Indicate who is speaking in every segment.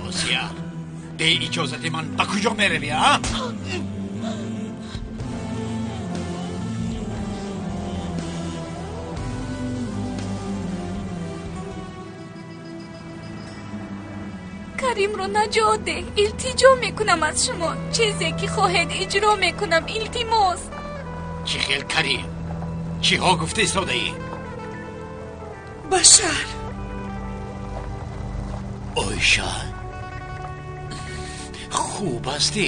Speaker 1: Осия, бе иҷозати ман ба куҷо меравӣ, а?
Speaker 2: Каримро наҷот деҳ, илтиҷо мекунам аз шумо. Чизе ки хоҳед иҷро мекунам, илтимос.
Speaker 1: Чӣ хел Карим? Чиҳо гуфта истодаӣ?
Speaker 3: Башар.
Speaker 1: Ойша, хуб ҳастӣ?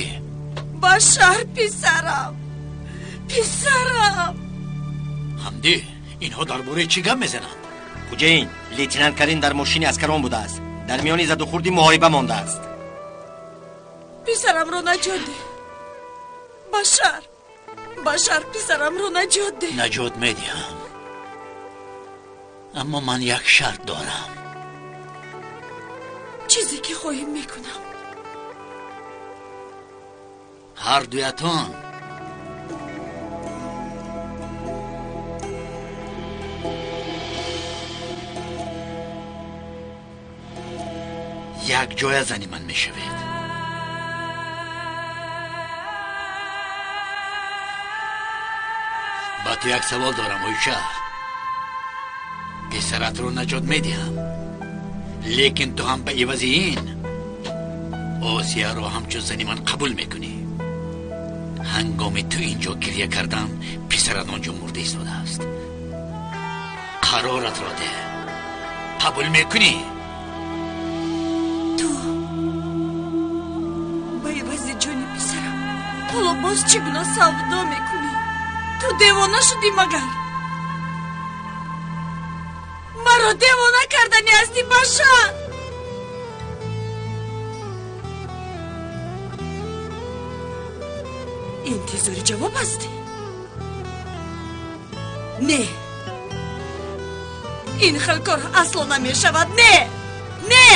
Speaker 3: Башар, писарам, писарам.
Speaker 1: Ҳамдӣ, инҳо дар бораи чӣ гап мезананд?
Speaker 4: Хуҷаин, лейтенант Карим дар мошини аскарон будааст. Дар миёни задухӯрди муҳориба мондааст.
Speaker 3: Писарамро наҷот деҳ. Башар, Башар, писарамро наҷот деҳ.
Speaker 1: Наҷот медиҳам, аммо ман як шарт дорам.
Speaker 3: Чизе ки хоҳем мекунам.
Speaker 1: Ҳар дуятон як ҷоя зани ман мешавед. Ба ту як савол дорам, Ойша. Писаратро наҷот медиҳам, лекин ту ҳам ба ивази ин Осияро ҳамчун зани ман қабул мекунӣ. Ҳангоми ту инҷо гиря кардан, писарат онҷо мурда истодааст. Қароратро деҳ, қабул мекунӣ?
Speaker 3: Ту ба ивази ҷони писарам ҳоло боз чӣ гуна савдо мекунӣ? Ту девона шудӣ магар? Маро девона кардани ҳастӣ, Башар. Интизори ҷавоб ҳастӣ? Не, ин хел кор асло намешавад. Не, не.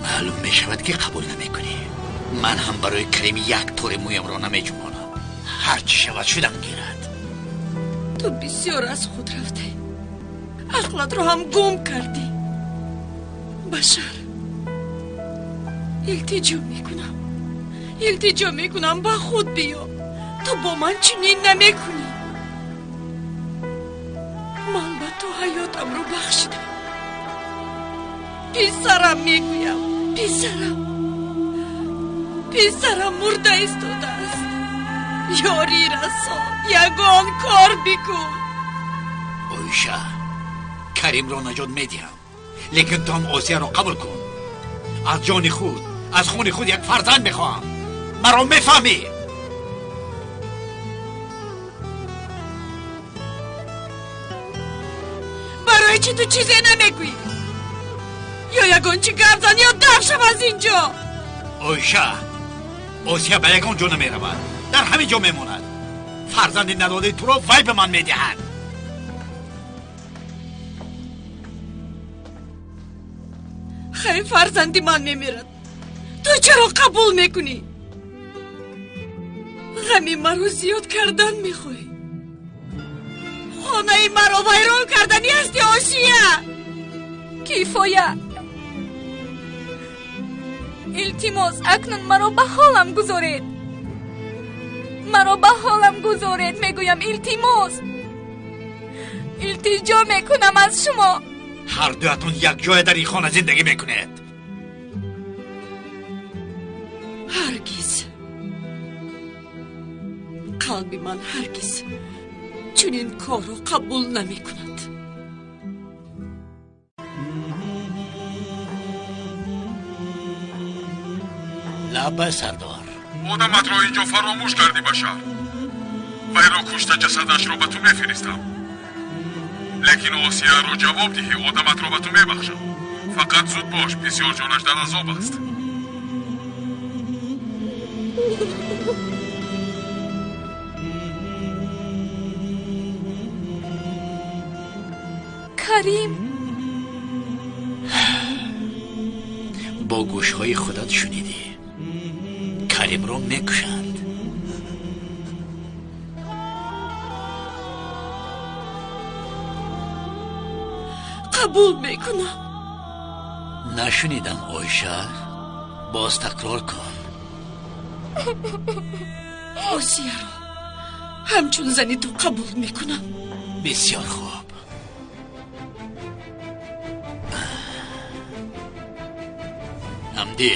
Speaker 1: Маълум мешавад ки қабул намекунӣ. Ман ҳам барои Карим як тори мӯямро намеҷунбонам. Ҳар чӣ шавад шудам гирад.
Speaker 3: Ту бисёр аз худ рафтӣ, ақлатро ҳам гум кардӣ. Башар, илтиҷо мекунам, илтиҷо мекунам, ба худ биё. Ту бо ман чунин намекунӣ. Ман ба ту ҳаётамро бахшидам. Писарам мегӯям, Писарам, писарам мурда истодааст. Ёрӣ расон, ягон кор бикун.
Speaker 1: Оиша, Каримро наҷот медиҳам, лекин ту ҳам Осияро қабул кун. Аз ҷони худ, аз хуни худ як фарзанд мехоҳам. Маро мефаҳмӣ?
Speaker 3: Барои чӣ ту чизе намегӯӣ? Ё ягон чӣ гап зан, ё даф шав аз ин ҷо.
Speaker 1: Оиша, Осия ба ягон ҷо намеравад, дар ҳамин ҷо мемонад. Фарзанди надодаи туро вай ба ман медиҳад.
Speaker 3: Хай, фарзанди ман мемирад, ту чаро қабул мекунӣ? Ғами маро зиёд кардан мехоҳӣ? Хонаи маро вайрон карданӣ ҳасти, Осия?
Speaker 2: Кифоя, илтимос, акнун маро ба ҳолам гузоред. Маро ба ҳолам гузоред, мегӯям, илтимос. Илтиҷо мекунам аз шумо.
Speaker 1: Ҳар дуятон якҷоя дар ин хона зиндагӣ мекунед.
Speaker 3: Ҳаргиз, қалби ман ҳаргиз чунин корро қабул намекунад.
Speaker 1: Лаба, сардор,
Speaker 5: одаматро инҷо фаромӯш кардӣ, башар. Вайро кушта ҷасадашро ба ту мефиристам. Лекин Осияро ҷавоб диҳӣ, одаматро ба ту мебахшам. Фақат зуд бош, бисёр ҷонаш дар азоб аст.
Speaker 2: Карим,
Speaker 1: бо гӯшҳои худат шунидӣ, Каримро мекушанд.
Speaker 3: Қабул мекунам.
Speaker 1: Нашунидам, Оиша, боз такрор кун.
Speaker 3: Осияро ҳамчун зани ту қабул мекунам.
Speaker 1: Бисёр хуб. Ҳамдӣ,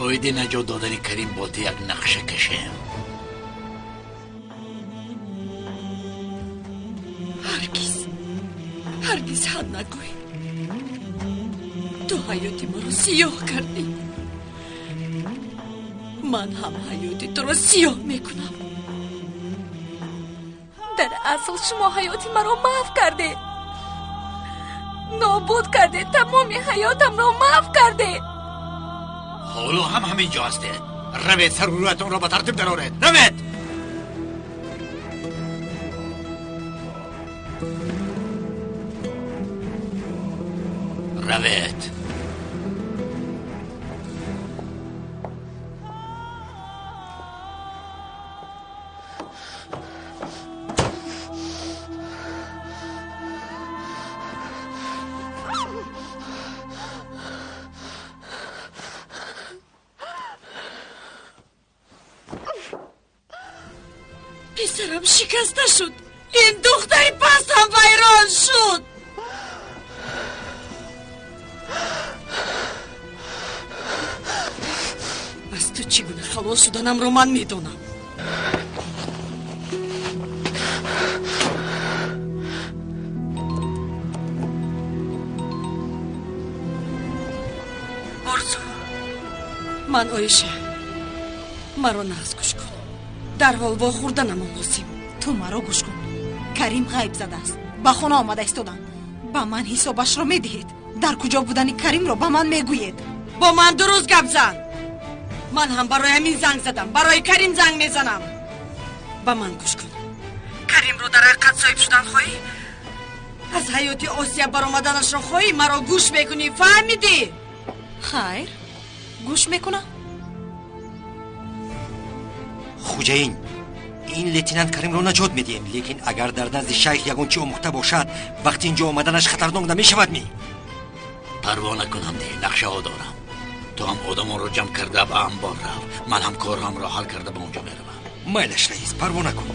Speaker 1: оиди наҷот додани Карим бо ту як нақша кашем.
Speaker 3: Ҳаргиз, ҳаргиз ҳад нагӯй. Ту ҳаёти маро сиёҳ кардӣ, ман ҳам ҳаёти туро сиёҳ мекунам.
Speaker 2: Дар асл шумо ҳаёти маро маҳв кардед, нобуд кардед, тамоми ҳаётамро маҳв кардед.
Speaker 1: Ҳоло ҳам ҳамин ҷо ҳастед. Равед, сару рӯятонро ба тартиб дароред. Равед! Равед!
Speaker 3: Писарам шикаста шуд, ин духтари пастам вайрон шуд. Аз ту чӣ гуна халос шуданамро ман медонам. Орзу, ман Оиша, маро нағз гӯш кун. Дарҳол вохӯрданамон лозим.
Speaker 6: Ту маро гӯш кун. Карим ғайб задааст, ба хона омада истодам. Ба ман ҳисобашро медиҳед. Дар куҷо будани Каримро ба ман мегӯед.
Speaker 3: Бо ман дуруст гап зан. Ман ҳам барои ҳамин занг задам, барои Карим занг мезанам. Ба ман гӯш кун. Каримро дар ҳақиқат соҳиб шудан хоҳӣ? Аз ҳаёти Осия баромаданашро хоҳӣ? Маро гӯш мекунӣ, фаҳмидӣ?
Speaker 6: Хайр, гӯш мекунам.
Speaker 4: Хуҷаин, ин лейтенант Каримро наҷот медиҳем, лекин агар дар назди шайх ягон чӣ омӯхта бошад, вақти инҷо омаданаш хатарнок намешавад ми?
Speaker 1: Парво накун, Ҳамдӣ, нақшаҳо дорам. Ту ҳам одамонро ҷамъ карда ба амбор рав, ман ҳам корҳамро ҳал карда ба онҷо меравам.
Speaker 4: Майлаш, раис, парво накун.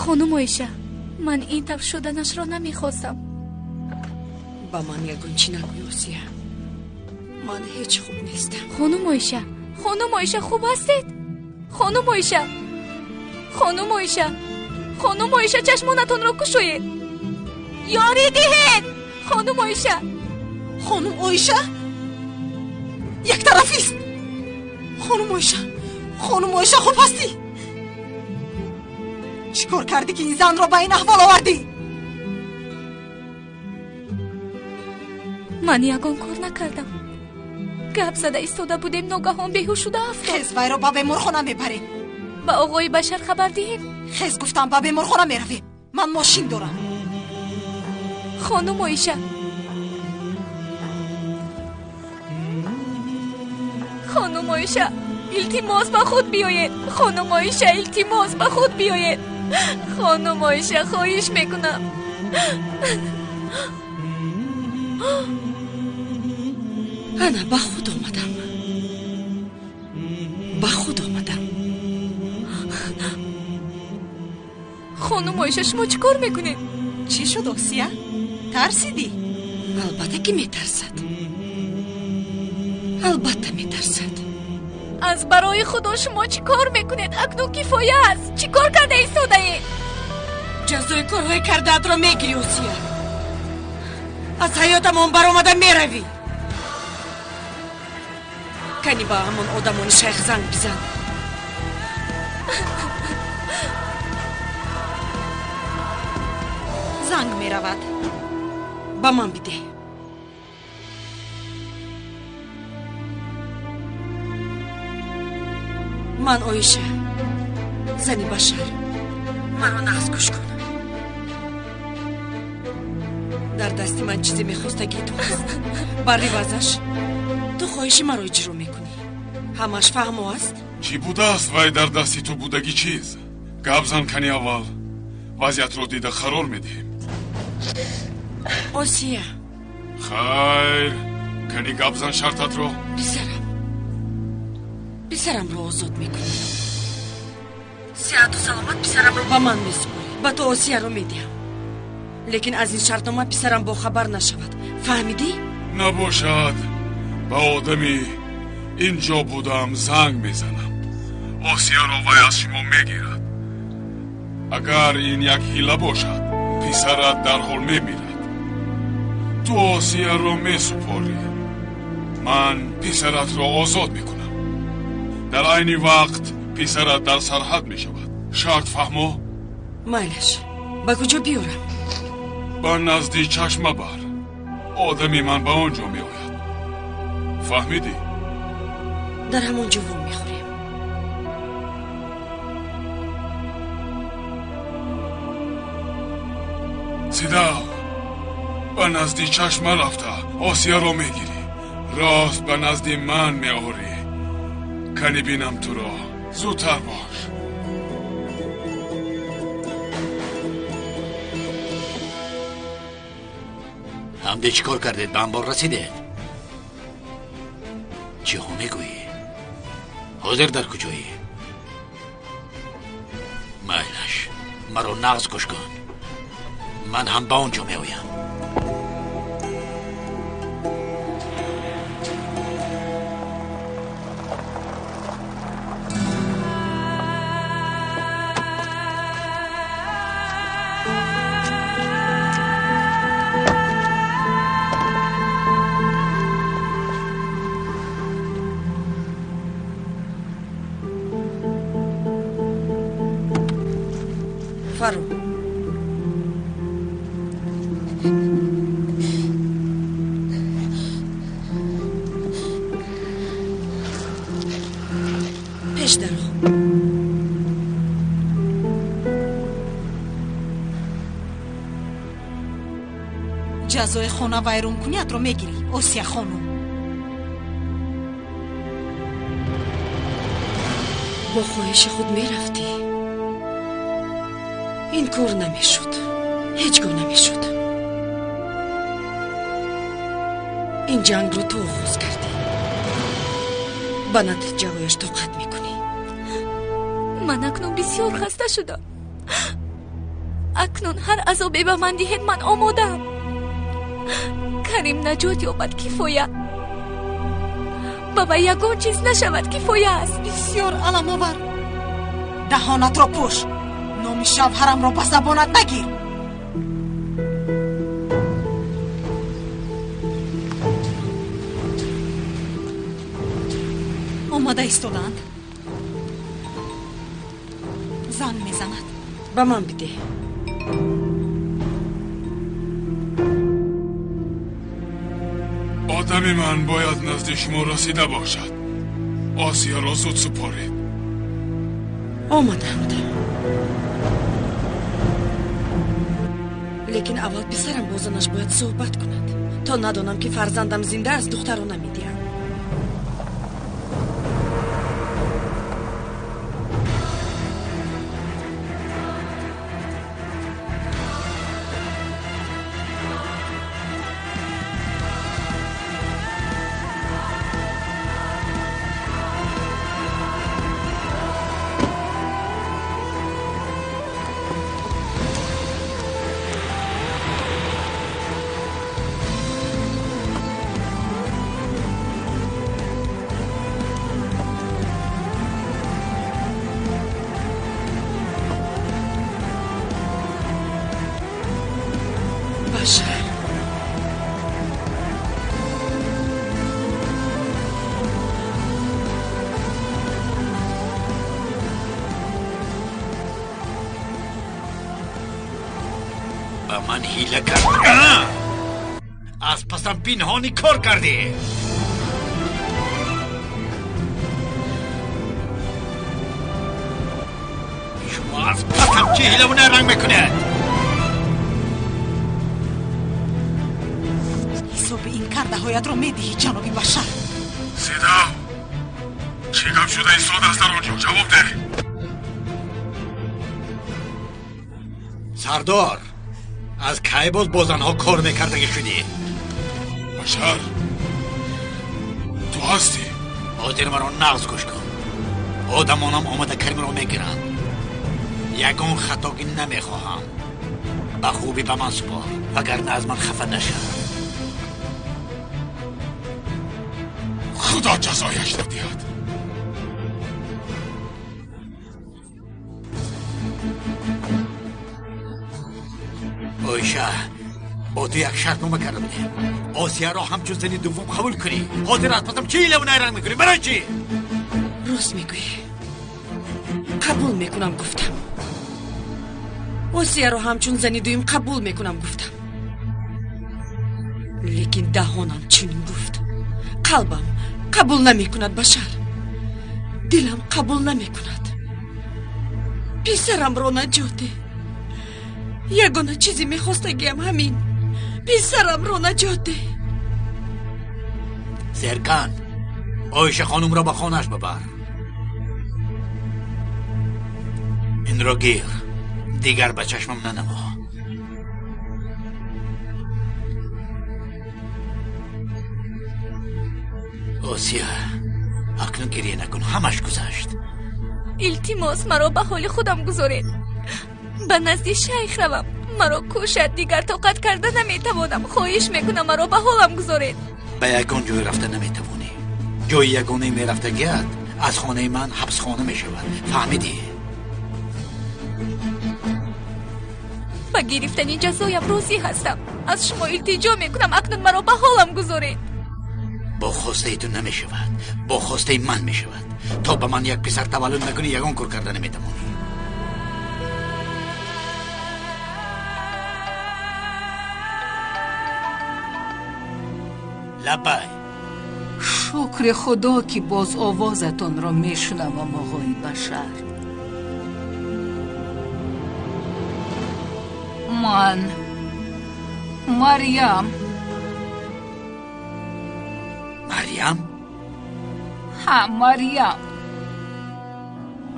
Speaker 2: Хонум Оиша, ман ин тавр шуданашро намехостам.
Speaker 3: Ба ман ягон чӣ нагӯй, Осия. Ман ҳеҷ хуб нестам.
Speaker 2: Хонум Оиша, хонум Оиша, хуб ҳастед? Хонум Оиша, хонум Оиша, хонум Оиша, чашмонатонро кушоед. Ёрӣ диҳед! Хонум Оиша.
Speaker 6: Хонум Оиша? Яктарафист. Хонум Оиша, хонум Оиша, хуб ҳастӣ? Чӣ кор кардӣ, ки ин занро ба ин аҳвол овардӣ?
Speaker 2: Ман ягон кор накардам. Гап зада истода будем, ногаҳон беҳуш шуда афтод.
Speaker 6: Хез, вайро ба беморхона мебарем.
Speaker 2: Ба оғои Башар хабар диҳем?
Speaker 6: Хез, гуфтам, ба беморхона меравем. Ман мошин дорам.
Speaker 2: Хонум Оиша, хонум Оиша, илтимос ба худ биёед. Хонум Оиша, илтимос ба худ биёед. Хонум Оиша, хоҳиш мекунам.
Speaker 3: Ана ба худ омадам, ба худ омадам.
Speaker 2: Хонум Оиша, шумо чӣ кор мекунед?
Speaker 6: Чӣ шуд, Осия? Тарсидӣ?
Speaker 3: Албатта ки метарсад, албатта метарсад.
Speaker 2: Аз барои худо шумо чӣ кор мекунед? Акнун кифоя аст. Чӣ кор карда истодаед?
Speaker 3: Ҷазои корҳои кардаатро мегирӣ, Осия. Аз ҳаётамон баромада меравӣ. Кани ба ҳамон одамони шайх занг бизан.
Speaker 6: Занг меравад.
Speaker 3: Ба ман бидеҳ. Ман Оиша, зани Башар. Маро нағз гӯш кун. Дар дасти ман чизе мехостагии ту ҳаст. Бар ривазаш ту хоҳиши маро иҷро мекунӣ. Ҳамаш фаҳмо аст?
Speaker 5: Чӣ будааст вай дар дасти ту будаги чиз? Гап зан кани аввал. Вазъиятро дида қарор медиҳем.
Speaker 3: Осия.
Speaker 5: Хайр, кани гап зан шартатро.
Speaker 3: Писарам, писарамро озод мекунӣ. Сиҳату саломат писарамро ба ман месупорӣ. Ба ту Осияро медиҳам. Лекин аз ин шартнома писарам бохабар нашавад. Фаҳмидӣ?
Speaker 5: Набошад, ба одами ин ҷо будам занг мезанам. Осияро вай аз шумо мегирад. Агар ин як ҳила бошад, писарат дарҳол мемирад. Ту Осияро месупорӣ, ман писаратро озод мекунам. Дар айни вақт писарат дар сарҳад мешавад. Шарт фаҳмо?
Speaker 3: Майлаш, ба куҷо биёрам?
Speaker 5: Ба назди чашма бар. Одами ман ба он ҷо меояд. Фаҳмидӣ?
Speaker 3: Дар ҳамон ҷо вом мехӯрем.
Speaker 5: Сидав, ба назди чашма рафта Осияро мегирӣ. Рост ба назди ман меорӣ. Кани бинам туро. Зудтар бош.
Speaker 1: Ҳамде чӣ кор кардед? Ба анбор расидед? Чиҳо мегӯӣ? Ҳозир дар куҷоӣ? Майлаш, маро нағз гӯш кун. Ман ҳам ба он ҷо меоям.
Speaker 3: Фаррух, пеш даро.
Speaker 6: Ҷазои хона вайронкуниятро мегирӣ, Осия хонум.
Speaker 3: Бо хоҳиши худ мерафтӣ. Ин кор намешуд, ҳеҷ гоҳ намешуд. Ин ҷангро ту оғоз кардӣ. Ба натиҷаҳояш тоқат мекунӣ.
Speaker 2: Ман акнун бисёр хаста шудам. Акнун ҳар азобе ба ман диҳед, ман омодаам. Карим наҷот ёбад, кифоя. Ба вай ягон чиз нашавад, кифоя аст.
Speaker 6: Бисёр аламовар. Даҳонатро пӯш, номи шавҳарамро ба забонат нагир. Омада истодаанд. Занг мезанад.
Speaker 3: Ба ман бидеҳ.
Speaker 5: Одами ман бояд назди шумо расида бошад. Осияро зуд супоред.
Speaker 3: Омаданд. Лекин аввал писарам бо занаш бояд суҳбат кунад. То надонам ки фарзандам зинда аст, духтаро намедиҳам. Башар.
Speaker 1: Ба ман ҳила кард. Аз пасам пинҳонӣ кор кардӣ. Шумо аз пасам чӣ ҳилаву найранг мекунед?
Speaker 6: Ҳисоби ин кардаҳоятро медиҳӣ, ҷаноби Башар.
Speaker 5: Сидав, чӣ гап шуда истодааст дар он ҷо? Ҷавоб деҳ.
Speaker 1: Сардор, аз кай боз бо занҳо кор мекардагӣ шудӣ?
Speaker 5: Башар, ту ҳастӣ?
Speaker 1: Ҳозир маро нағз гӯш кун. Одамонам омада Каримро мегиранд. Ягон хатогӣ намехоҳам. Ба хубӣ ба ман супор, вагарна аз ман хафа нашав.
Speaker 5: Худо ҷазояшро диҳад.
Speaker 1: Оиша, бо ту як шартнома карда будем. Осияро ҳамчун зани дуввум қабул кунӣ. Ҳозир аз пасам чӣ ҳилаву найранг мекунӣ? Барои чӣ?
Speaker 3: Рост мегӯӣ. Қабул мекунам гуфтам. Осияро ҳамчун зани дуюм қабул мекунам гуфтам. Лекин даҳонам чунин гуфт. Қалбам қабул намекунад, Башар. Дилам қабул намекунад. Писарамро наҷот деҳ. Ягона чизе мехостагиам ҳамин. Писарамро наҷот деҳ.
Speaker 1: Серкан, Оиша хонумро ба хонааш бибар. Инро гир, дигар ба чашмам нанамо. Осия, акнун гирья накун, ҳамаш гузашт.
Speaker 2: Илтимос, маро ба ҳоли худам гузоред. Ба назди шайх равам. Маро кушад, дигар тоқат карда наметавонам. Хоҳиш мекунам, маро ба ҳолам гузоред.
Speaker 1: Ба ягон ҷой рафта наметавонӣ. Ҷои ягонае мерафтагият аз хонаи ман ҳабсхона мешавад. Фаҳмидӣ?
Speaker 2: Ба гирифтани ҷазоям розӣ ҳастам. Аз шумо илтиҷо мекунам, акнун маро ба ҳолам гузоред.
Speaker 1: Бо хостаи ту намешавад, бо хостаи ман мешавад. То ба ман як писар таваллуд накунӣ, ягон кор карда наметавонӣ. Лаббай.
Speaker 7: Шукри Худо, ки боз овозатонро мешунавам, оғои Башар. Ман Марьям.
Speaker 1: Марьям?
Speaker 7: Ҳа, Марьям.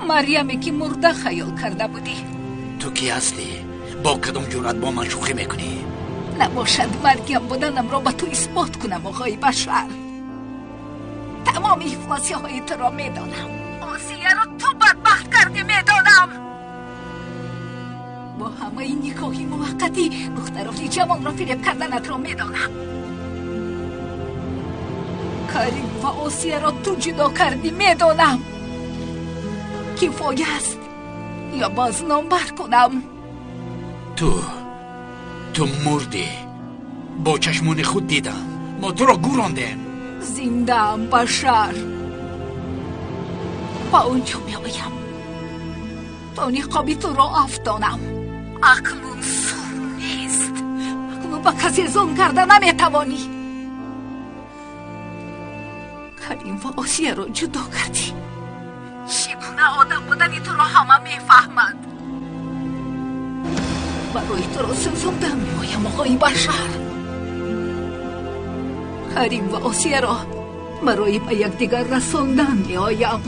Speaker 7: Марьяме ки мурда хаёл карда будӣ.
Speaker 1: Ту кӣ ҳастӣ? Бо кадом ҷуръат бо ман шӯхӣ мекунӣ?
Speaker 7: Набошад Марьям буданамро ба ту исбот кунам, оғои Башар. Тамоми ифлосиҳои туро медонам. Осияро ту бадбахт кардӣ, медонам. Бо ҳамаи никоҳи муваққатӣ духтарони ҷавонро фиреб карданатро медонам. Карим ва Осияро ту ҷудо кардӣ, медонам. Кифоя аст ё боз номбар кунам?
Speaker 1: Ту мурдӣ. Бо чашмони худ дидам. Мо туро гӯрондем.
Speaker 7: Зиндаам, Башар. Ба он ҷо меоям то ниқоби туро афтонам. Акнун сур нест. Акнун ба касе зулм карда наметавонӣ. Карим ва Осияро ҷудо кардӣ. Чӣ гуна одам будани туро ҳама мефаҳманд. Барои туро сӯзондан меоям, оғои Башар. Карим ва Осияро барои ба якдигар расондан меоям.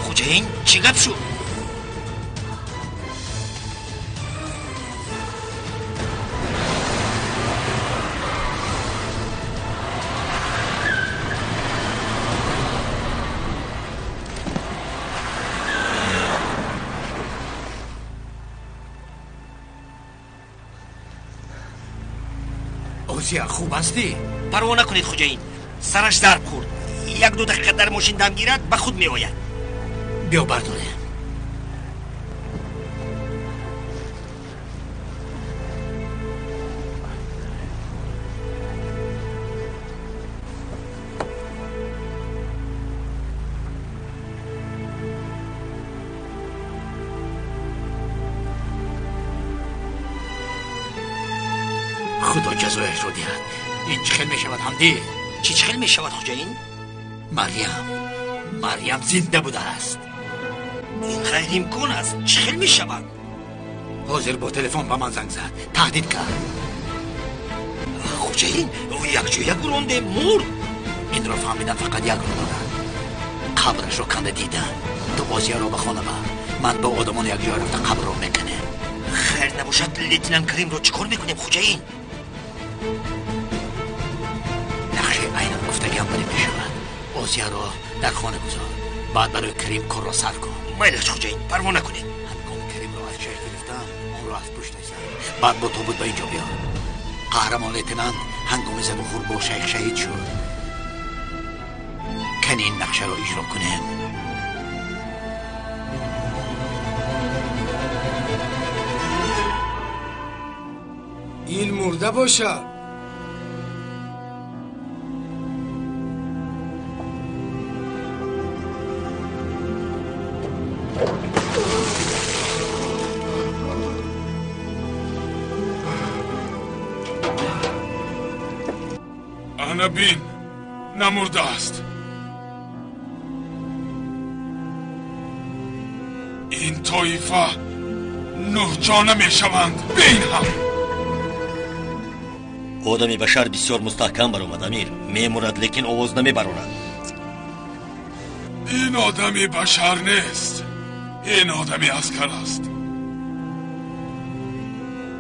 Speaker 4: Хуҷаин, чӣ гап шуд?
Speaker 1: Осия, хуб ҳастӣ?
Speaker 4: Парво накунед, хуҷаин. Сараш зарб хӯрд. Як-ду дақиқа дар мошин дам гирад, ба худ меояд.
Speaker 1: Биё бардорем. Худо ҷазояшро диҳад. Ин чӣ хел мешавад, Ҳамдӣ?
Speaker 4: Чӣ чӣ хел мешавад, хуҷаин?
Speaker 1: Марьям зинда будааст.
Speaker 4: Ин ғайриимкон аст. Чӣ хел мешавад?
Speaker 1: Ҳозир бо телефон ба ман занг зад, таҳдид кард.
Speaker 4: Хуҷаин, якҷоя гурондем, мурд.
Speaker 1: Инро фаҳмидан фақат як роҳ дорад. Қабрашро канда дидан. Ту Осияро ба хона бар. Ман бо одамон якҷоя рафта қабрро мекунем.
Speaker 4: Хайр набошад, лейтенант Каримро чӣ кор мекунем, хуҷаин?
Speaker 1: Нақшаи айнан гуфтагиам барӣ мешавад. Осияро дар хона гузор. Баъд барои Карим корро сар кун.
Speaker 4: Майлаш, хуҷаин, парво накунед.
Speaker 1: Ҳангоми Каримро аз шайх гирифтам, онро аз пушташ зад. Баъд бо тобут ба инҷо биёр. Қаҳрамон лейтенант ҳангоми задухӯр бо шайх шаҳид шуд. Кани ин нақшаро иҷро кунем.
Speaker 8: Ин мурда бошад.
Speaker 5: Ана бин, намурдааст. Ин тоифа нӯҳҷона мешаванд. Бин ҳам.
Speaker 4: Одами Башар бисёр мустаҳкам баромад, амир. Мемурад, лекин овоз намебарорад.
Speaker 5: Ин одами Башар нест. Ин одами аскар аст.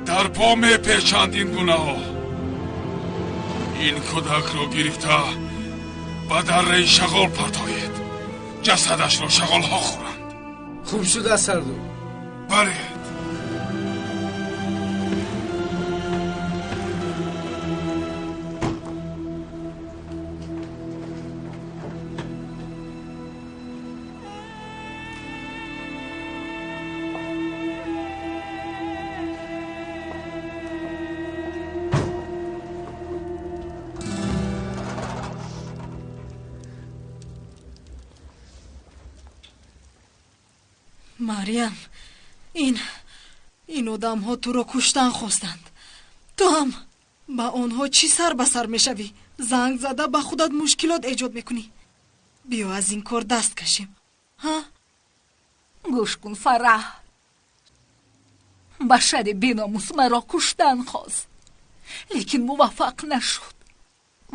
Speaker 5: Дар по мепечанд ин гунаҳо. Ин кӯдакро гирифта ба дарраи шағол партоед. Ҷасадашро шағолҳо хӯранд.
Speaker 8: Хуб шуда, сардор.
Speaker 5: Баред.
Speaker 6: Марьям, ин одамҳо туро куштан хостанд. Ту ҳам ба онҳо чӣ сар ба сар мешавӣ? Занг зада ба худат мушкилот эҷод мекунӣ. Биё аз ин кор даст кашем. Ҳа?
Speaker 7: Гӯш кун, Фараҳ. Башари беномус маро куштан хост, лекин муваффақ нашуд.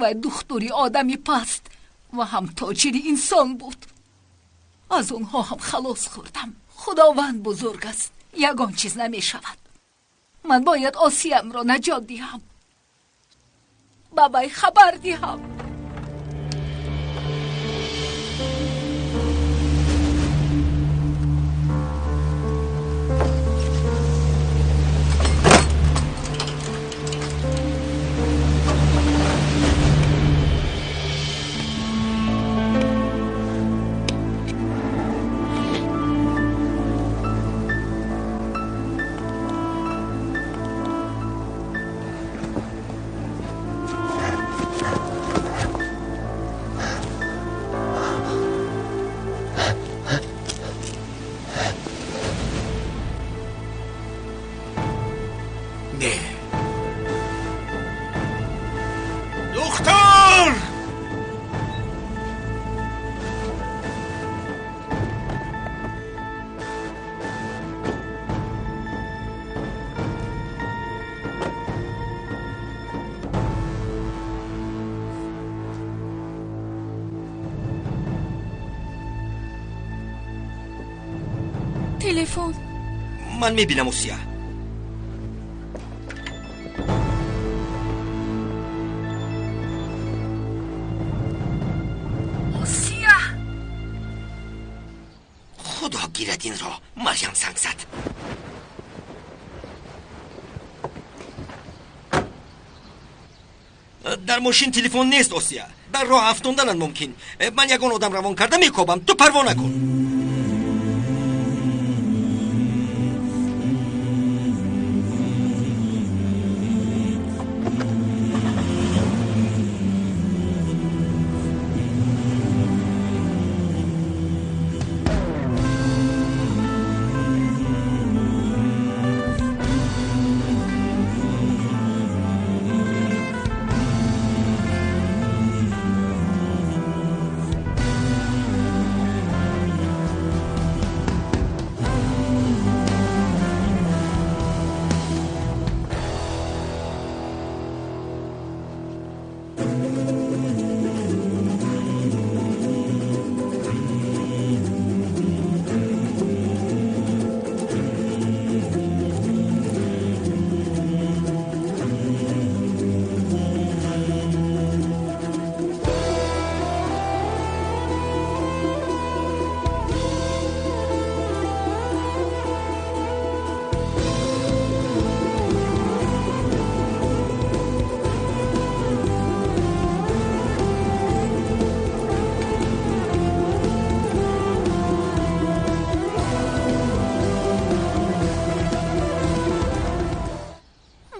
Speaker 7: Вай духтури одами паст ва ҳам тоҷири инсон буд. Аз онҳо ҳам халос хӯрдам. Худованд бузург аст, ягон чиз намешавад. Ман бояд Осиямро наҷот диҳам, ба вай хабар диҳам.
Speaker 1: Не.
Speaker 9: Духтар!
Speaker 2: Телефон.
Speaker 4: Ман мебинам, Осия.
Speaker 7: Осия!
Speaker 4: Худо гирад инро. Марьям занг зад. Дар мошин телефон нест, Осия. Дар роҳ афтондананд мумкин. Ман ягон одам равон карда мекобам. Ту парво накун.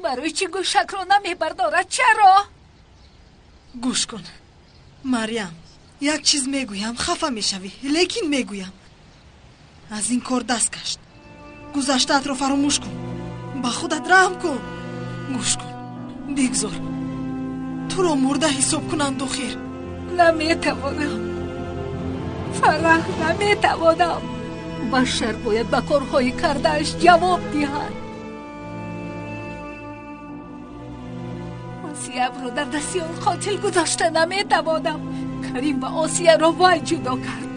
Speaker 7: Барои чӣ гӯшакро намебардорад? Чаро?
Speaker 6: Гӯш кун, Марьям, як чиз мегӯям, хафа мешавӣ, лекин мегӯям. Аз ин кор даст кашт. Гузаштаатро фаромӯш кун. Ба худат раҳм кун. Гӯш кун, бигзор туро мурда ҳисоб кунанд охир.
Speaker 7: Наметавонам, Фараҳ, наметавонам. Башар бояд ба корҳои кардааш ҷавоб диҳад. Осиямро дар дасти он қотил гузошта наметавонам. Карим ва Осияро вай ҷудо кард.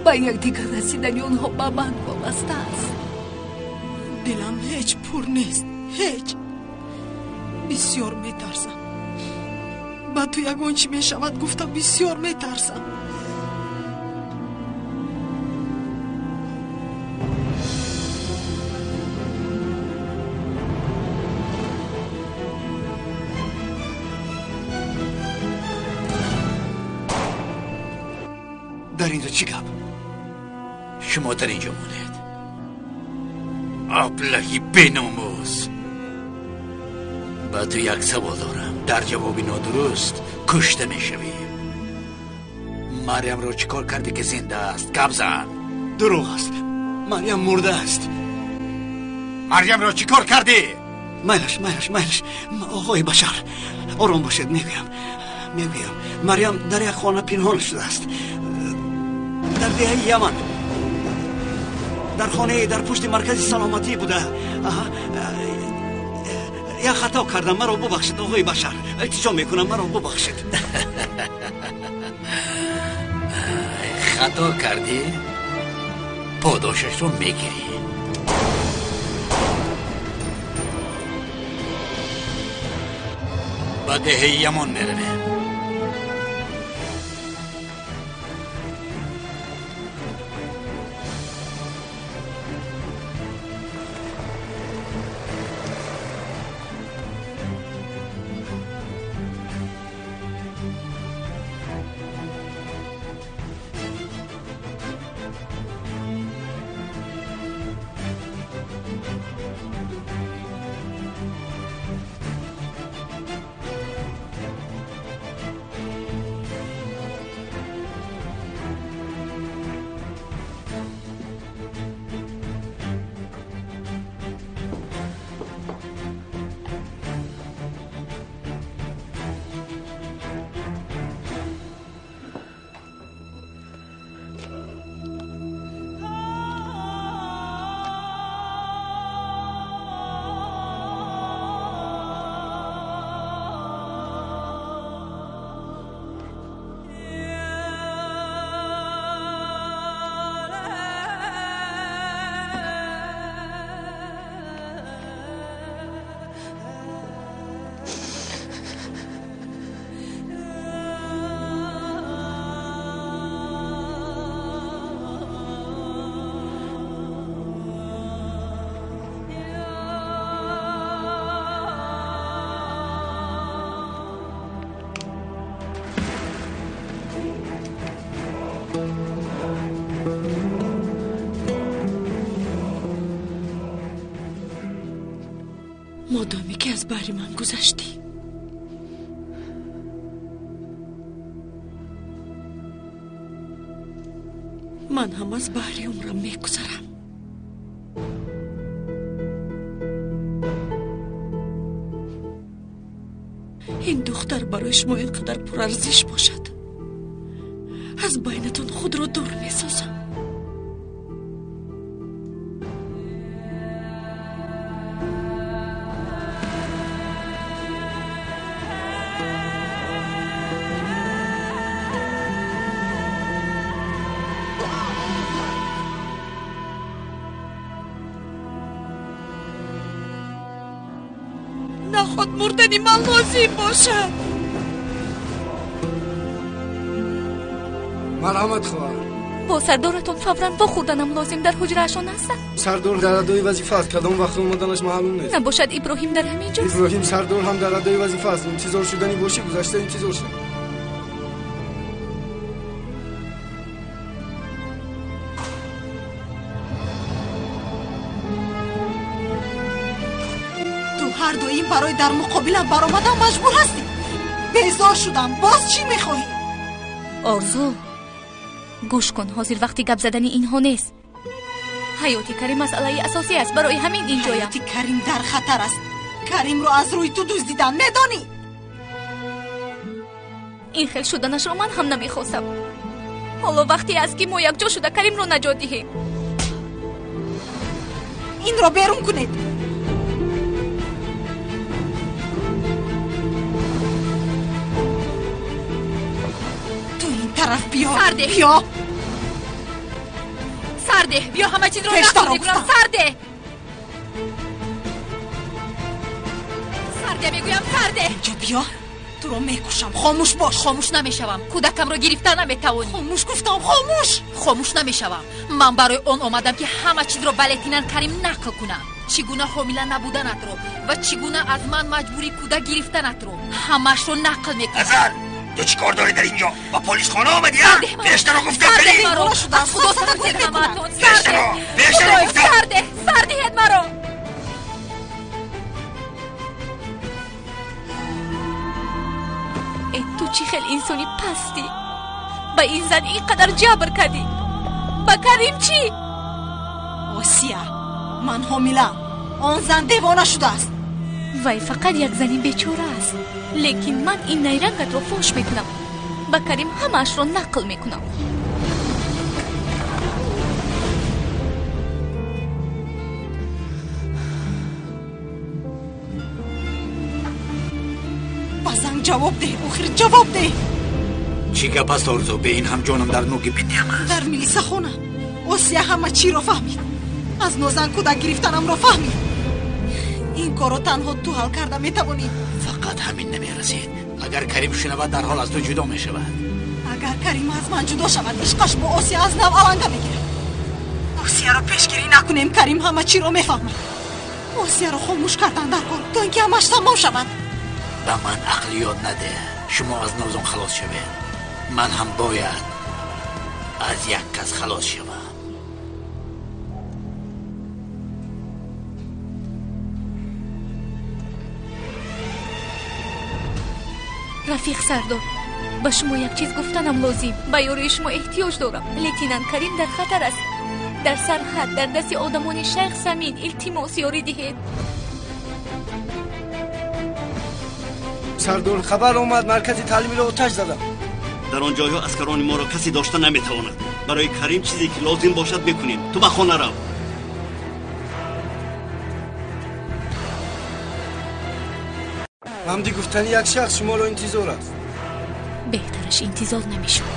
Speaker 7: Ба якдигар расидани онҳо ба ман вобаста аст.
Speaker 6: Дилам ҳеҷ пур нест, ҳеҷ. Бисёр метарсам. Ба ту ягон чӣ мешавад гуфта бисёр метарсам.
Speaker 9: Дар инҷо чӣ гап?
Speaker 1: Шумо дар инҷо монед. Аблаҳи беномус! Ба ту як савол дорам. Дар ҷавоби нодуруст кушта мешавӣ. Марьямро чӣ кор кардӣ ки зинда аст? Гап зан.
Speaker 9: Дурӯғ аст. Марьям мурда аст.
Speaker 1: Марьямро чӣ кор кардӣ?
Speaker 9: Майлаш, майлаш, майлаш. Оғои Башар, ором бошед, мегӯям. Мегӯям. Марьям дар як хона пинҳон шудааст. Дар деҳаи Яман, дар хонае дар пушти маркази саломатӣ буда. Як хато кардам, маро бубахшед, оғои Башар. Илтиҷо мекунам, маро бубахшед.
Speaker 1: Хато кардӣ, подошашро мегирӣ. Ба деҳаи Ямон меравем.
Speaker 3: Модоме ки аз баҳри ман гузаштӣ, ман ҳам аз баҳри умрам мегузарам. Ин духтар барои шумо ин қадар пурарзиш бошад, аз байнатон худро дур месозам. Наход мурдани ман лозим бошад.
Speaker 8: Марҳамат, хоҳар.
Speaker 2: Бо сардоратон фавран вохӯрданам лозим. Дар ҳуҷраашон ҳастанд.
Speaker 8: Сардор дар адои вазифа аст. Кадом вақт омаданаш маълум нест.
Speaker 2: Набошад Иброҳим дар ҳамин ҷост.
Speaker 8: Иброҳим сардор ҳам дар адои вазифа аст. Интизор шудани бошӣ, гузашта интизор шуд.
Speaker 6: Ҳар доим барои дар муқобилам баромадан маҷбур ҳастӣ. Безор шудам. Боз чӣ мехоҳӣ?
Speaker 2: Орзу, гӯш кун, ҳозир вақти гап задани инҳо нест. Ҳаёти Карим масъалаи асосӣ аст. Барои ҳамин инҷоям.
Speaker 6: Ҳаёти Карим дар хатар аст. Каримро аз рӯи ту дуздидан, медонӣ?
Speaker 2: Ин хел шуданашро ман ҳам намехостам. Ҳоло вақте аст, ки мо якҷо шуда Каримро наҷот диҳем.
Speaker 6: Инро берун кунед. Тараф биё.
Speaker 2: Сарде.
Speaker 6: Биё.
Speaker 2: Сарде, биё, ҳама чизро нақл мекунам. Сарде. Сарде мегӯям, сарде.
Speaker 6: Инҷо биё. Туро мекушам. Хомӯш бош.
Speaker 7: Хомӯш намешавам. Кӯдакамро гирифта наметавонӣ.
Speaker 6: Хомӯш гуфтам, хомӯш.
Speaker 7: Хомӯш намешавам. Ман барои он омадам, ки ҳама чизро ба лейтенант Карим нақл кунам. Чӣ гуна ҳомила набуданатро ва чӣ гуна аз ман маҷбури кӯдак гирифтанатро ҳамаашро нақл мекунам.
Speaker 4: Азал, ту чӣ кор дорӣ дар инҷо? Ба полисхона омадӣ, а? Пештаро гуфтам, Карим.
Speaker 7: Аз Худо тарсед ҳамаатон.
Speaker 4: Пештаро, пештаро гуфтам.
Speaker 2: Сарде, сар диҳед маро. Э, ту чӣ хел инсони пастӣ? Ба ин зан ин қадар ҷабр кардӣ. Ба Карим чӣ?
Speaker 6: Осия, ман ҳомилаам. Он зан девона шудааст.
Speaker 2: Вай фақат як зани бечора аст. Лекин ман ин найрангатро фош мекунам. Ба Карим ҳамаашро нақл мекунам.
Speaker 6: Ба занг ҷавоб деҳ, охир ҷавоб деҳ.
Speaker 1: Чӣ гап аст, Орзу? Бе ин ҳам ҷонам дар нуги биням аст.
Speaker 6: Дар милисахона Осия ҳама чиро фаҳмид. Аз нозан кӯдак гирифтанамро фаҳмид. Ин корро танҳо ту ҳал карда метавонӣ.
Speaker 1: Фақат ҳамин намерасид. Агар Карим шунавад, дарҳол аз ту ҷудо мешавад.
Speaker 6: Агар Карим аз ман ҷудо шавад, ишқаш бо Осия аз нав аланга мегирад. Осияро пешгирӣ накунем, Карим ҳама чиро мефаҳмад. Осияро хомӯш кардан дар кор, то ин ки ҳамаш тамом шавад.
Speaker 1: Ба ман ақл ёд наде. Шумо аз Нозон халос шавед. Ман ҳам бояд аз як кас халос шавам.
Speaker 2: Рафиқ сардор, ба шумо як чиз гуфтанам лозим. Ба ёрии шумо эҳтиёҷ дорам. Лейтенант Карим дар хатар аст. Дар сарҳад, дар дасти одамони шайх Самин. Илтимос, ёрӣ диҳед.
Speaker 8: Сардор, хабар омад, маркази таълимиро оташ задам.
Speaker 9: Дар он ҷойҳо аскарони моро касе дошта наметавонад. Барои Карим чизе ки лозим бошад мекунем. Ту ба хона рав.
Speaker 8: Ҳамди гуфтани як шахс шуморо интизор аст.
Speaker 2: Беҳтараш интизор намешуд.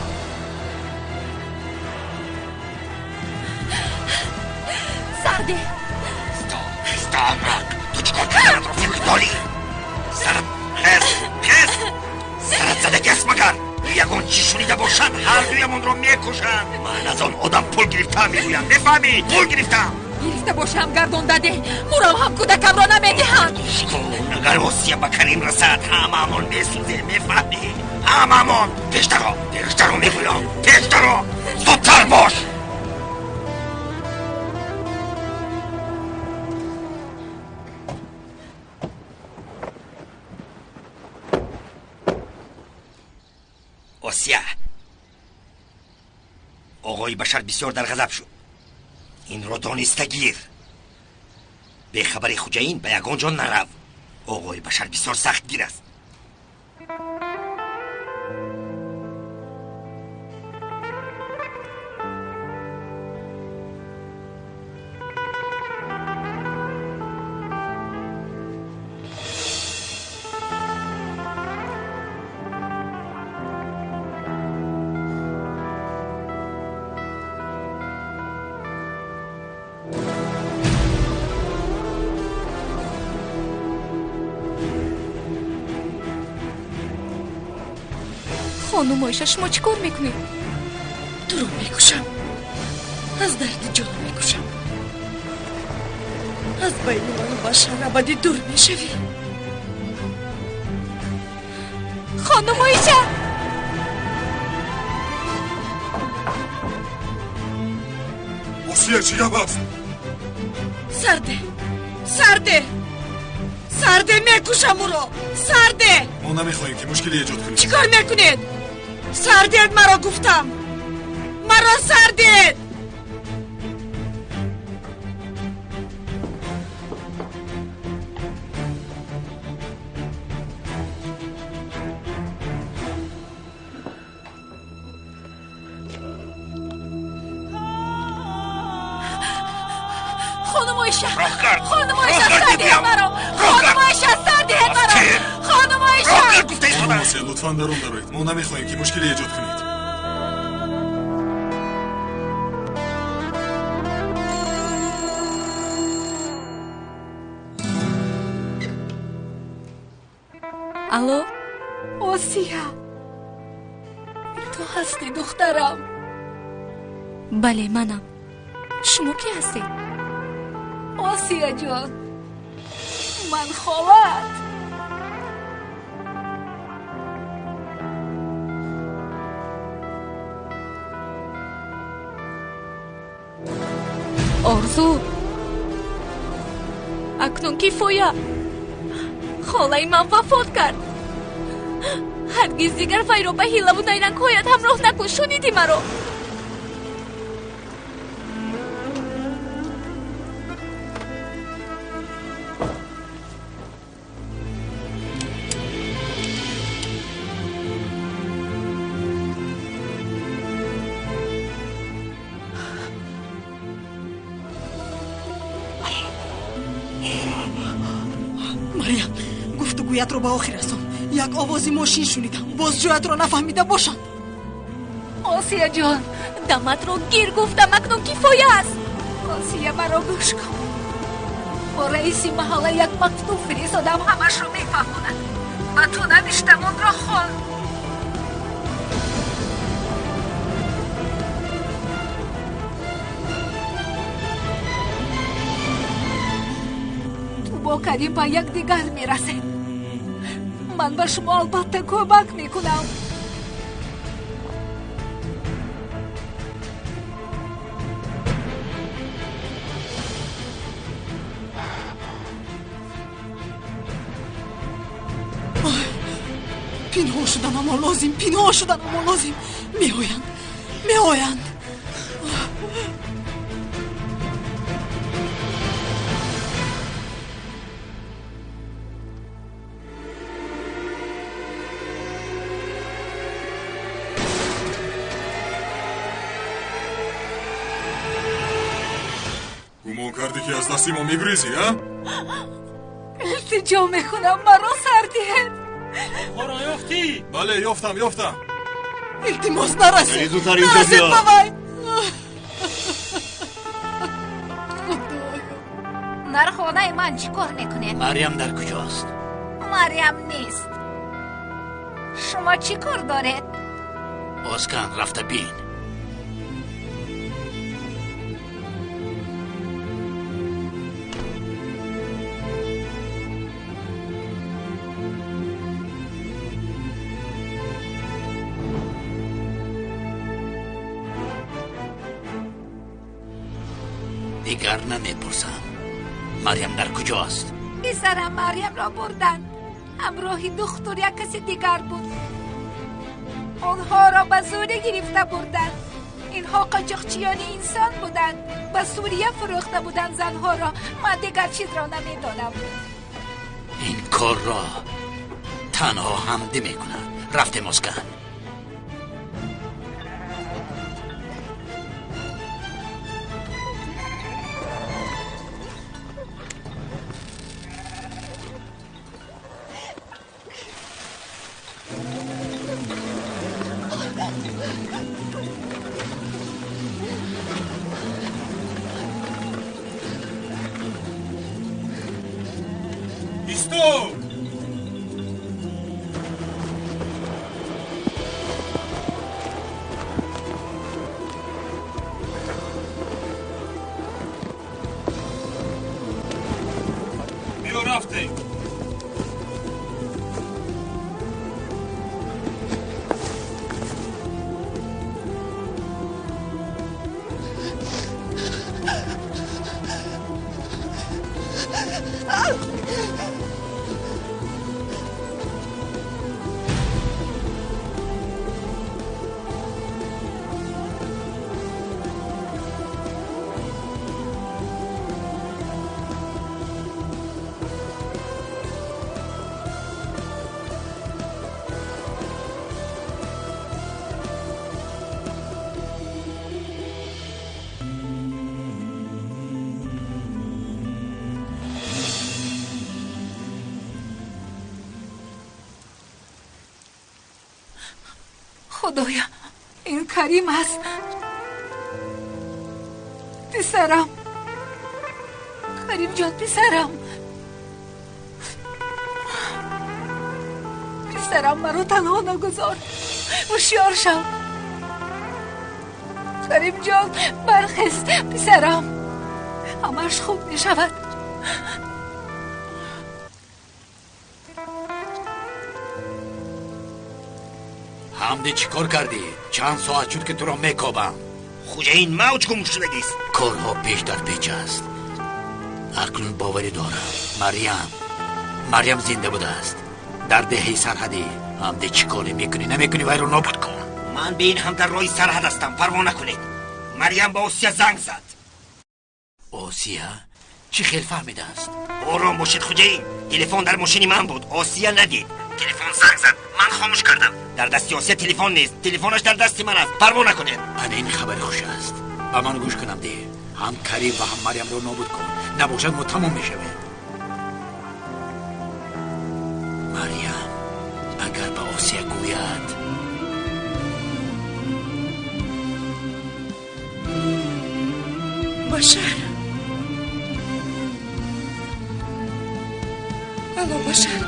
Speaker 2: Сарде!
Speaker 4: Стоп, ту чӣ кор карданатро фикр дорӣ? Сарат хес, хес! Сарат задагӣ аст магар? Ягон чӣ шунида бошанд, ҳар дуямонро мекушанд. Ман аз он одам пул гирифтаам, мегӯям. Мефаҳмӣ? Пул гирифтаам.
Speaker 7: Гирифта бошам, гардонда деҳ. Мурам ҳам кӯдакамро намедиҳанд.
Speaker 4: Гӯш кун, агар Осия ба Карим расад, ҳамаамон месӯзем, мефаҳмӣ? Ҳамаамон. Пештаро, пештаро мегӯям, пештаро. Зудтар бош. Осия, оғои Башар бисёр дар ғазаб шуд. Инро дониста гир. Бехабари хуҷаин ба ягон ҷо нарав. Оғои Башар бисёр сахтгир аст.
Speaker 2: Хонум Оиша, шумо чӣ кор мекунед?
Speaker 3: Туро мекушам. Аз дарди ҷонам мекушам. Аз байни ману Башар абадӣ дур мешавӣ.
Speaker 2: Хонум Оиша!
Speaker 5: Осия, чӣ гап аст?
Speaker 3: Сарде! Сарде! Сарде, мекушам ӯро! Сарде!
Speaker 5: Мо намехоҳем ки мушкиле эҷод кунем.
Speaker 3: Чӣ кор мекунед? Сардед маро гуфтам! Маро сардед!
Speaker 2: Хонум Оиша! Хонум Оиша, сардед маро! Хонум Оиша, сардед маро! Хонум Оиша!
Speaker 5: Осия, лутфан дарун дароед. Мо намехоҳем ки мушкиле эҷод кунед.
Speaker 2: Алло?
Speaker 7: Осия, ту ҳастӣ духтарам?
Speaker 2: Бале, манам. Шумо кӣ ҳастед?
Speaker 7: Осия ҷон, ман холат.
Speaker 2: Орзу, акнун кифоя. Холаи ман вафот кард. Ҳаргиз дигар вайро ба ҳилаву найрангҳоят ҳамроҳ накун. Шунидӣ маро?
Speaker 6: Марьям, гуфтугӯятро ба охир расон. Як овози мошин шунидам. Боз ҷоятро нафаҳмида бошанд.
Speaker 7: Осия ҷон,
Speaker 2: даматро гир гуфтам, акнун кифоя аст.
Speaker 7: Осия, маро гӯш кун. Бо раиси маҳалла як мактуб фиристодам, ҳамашро мефаҳмонад. Ба ту навиштам, онро хон. Ту бо Карим ба якдигар мерасед. Ман ба шумо албатта кӯмак мекунам.
Speaker 6: Пинҳон шуданамон лозим, пинҳон шуданамон лозим. Меоянд, меоянд.
Speaker 5: Гумон кардӣ ки аз дасти мо мегурезӣ, а?
Speaker 7: Илтиҷо мекунам, маро сар диҳед.
Speaker 10: Онҳоро ёфтӣ?
Speaker 5: Бале, ёфтам, ёфтам.
Speaker 6: Илтимос, нарасед.
Speaker 9: Зудтар инҷо
Speaker 6: Нарасед
Speaker 9: биё.
Speaker 6: ба вай. Худоё.
Speaker 11: Дар хонаи ман чӣ кор мекунед?
Speaker 1: Марьям дар куҷост?
Speaker 11: Марьям нест. Шумо чӣ кор доред?
Speaker 1: Оскан, рафта бин. Дигар намепурсам. Марьям дар куҷост?
Speaker 11: Писарам Марьямро бурданд. Ҳамроҳи духтур як каси дигар буд. Онҳоро ба зӯрӣ гирифта бурданд. Инҳо қочоқчиёни инсон буданд. Ба Сурия фурӯхта буданд занҳоро. Ман дигар чизро намедонам.
Speaker 1: Ин корро танҳо Ҳамдӣ мекунад. Рафтем Оскар.
Speaker 7: Худоя, ин Карим аст. Писарам, Каримҷон, писарам, писарам, маро танҳо нагузор. Ҳушёр шав. Каримҷон, бархез, писарам, ҳамааш хуб мешавад.
Speaker 1: Ҳамдӣ, чӣ кор кардӣ? Чанд соат шуд, ки туро мекобам.
Speaker 4: Хуҷаин, мавҷ гум шудагист.
Speaker 1: Корҳо пеш дар печ аст. Акнун боварӣ дорам, Марьям зинда будааст дар деҳаи сарҳадӣ. Ҳамдӣ, чӣ коре мекунӣ намекунӣ, вайро нобуд кун.
Speaker 4: Ман бе ин ҳам дар роҳи сарҳад ҳастам, парво накунед. Марьям ба Осия занг зад.
Speaker 1: Осия чӣ хел фаҳмидааст?
Speaker 4: Ором бошед, хуҷаин. Телефон дар мошини ман буд, Осия надид. Телефон занг зад, ман хомӯш кардам. Дар дасти Осия телефон нест, телефонаш дар дасти ман аст. Парво накунед.
Speaker 1: Ана ин хабари хуш аст. Ба ман гӯш кунам, де. Ҳам Карим ва ҳам Марьямро нобуд кун, набошад мо тамом мешавем. Марьям агар ба Осия гӯяд.
Speaker 3: Башар, алло, Башар,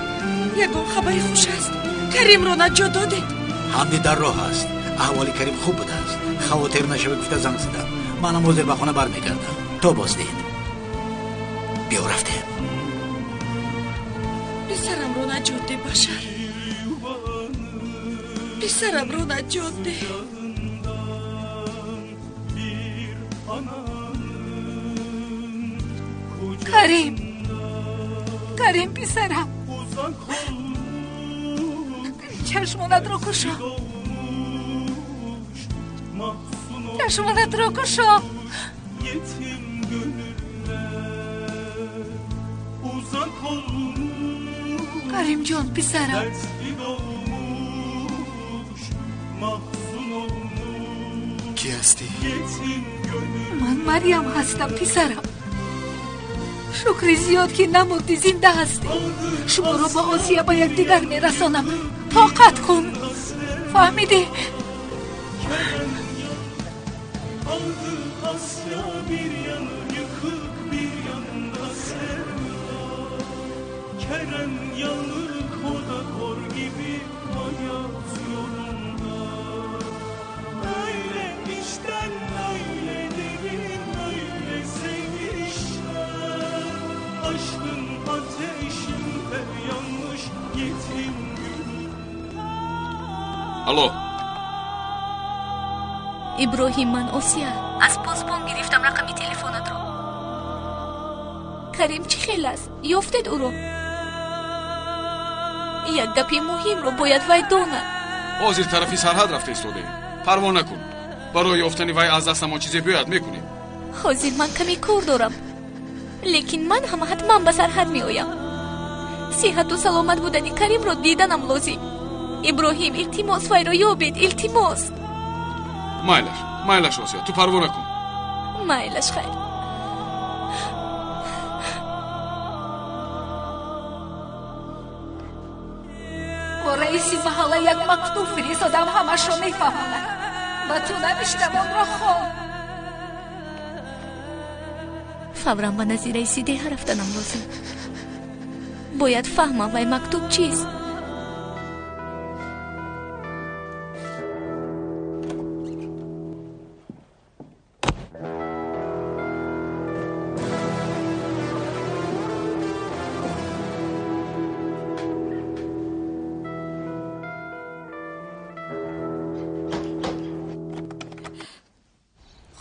Speaker 3: ягон хабари хуш аст? Каримро наҷот додед?
Speaker 1: Ҳамди дар роҳ аст. Аҳволи Карим хуб будааст. Хавотир нашавед, гуфта занг задам. Манам ҳозир ба хона бармегардам. То боздид. Биё, рафтем.
Speaker 3: Писарамро наҷот де, Башар, писарамро наҷот де.
Speaker 7: Карим, Карим, писарам, чашмонатро кушо, чашмонатро кушо. Каримҷон, писарам.
Speaker 8: Кӣ ҳастӣ?
Speaker 7: Ман Марьям ҳастам, писарам. Шукри зиёд, ки намурдӣ, зинда ҳастӣ. Шуморо ба Осия ба якдигар мерасонам. Тоқат кун, фаҳмидӣ?
Speaker 5: Алло.
Speaker 2: Иброҳим, ман Осия. Аз посбон гирифтам рақами телефонатро. Карим чӣ хел аст? Ёфтед ӯро? Як гапи муҳимро бояд вай донад.
Speaker 5: Ҳозир тарафи сарҳад рафта истодаем. Парво накун. Барои ёфтани вай аз дастамон чизе биёяд мекунем.
Speaker 2: Ҳозир ман каме кор дорам. Лекин ман ҳам ҳатман ба сарҳад меоям. Сиҳату саломат будани Каримро диданам лозим. Иброҳим, илтимос вайро ёбед, илтимос.
Speaker 5: Майлаш, майлаш Осия, ту парво накун.
Speaker 2: Майлаш, хайр.
Speaker 11: Бо раиси маҳалла як мактуб фиристодам, ҳамашро мефаҳмонад. Ба ту навиштам, онро хон.
Speaker 2: Фавран ба назди раиси деҳа рафтанам лозим. Бояд фаҳмам вай мактуб чист.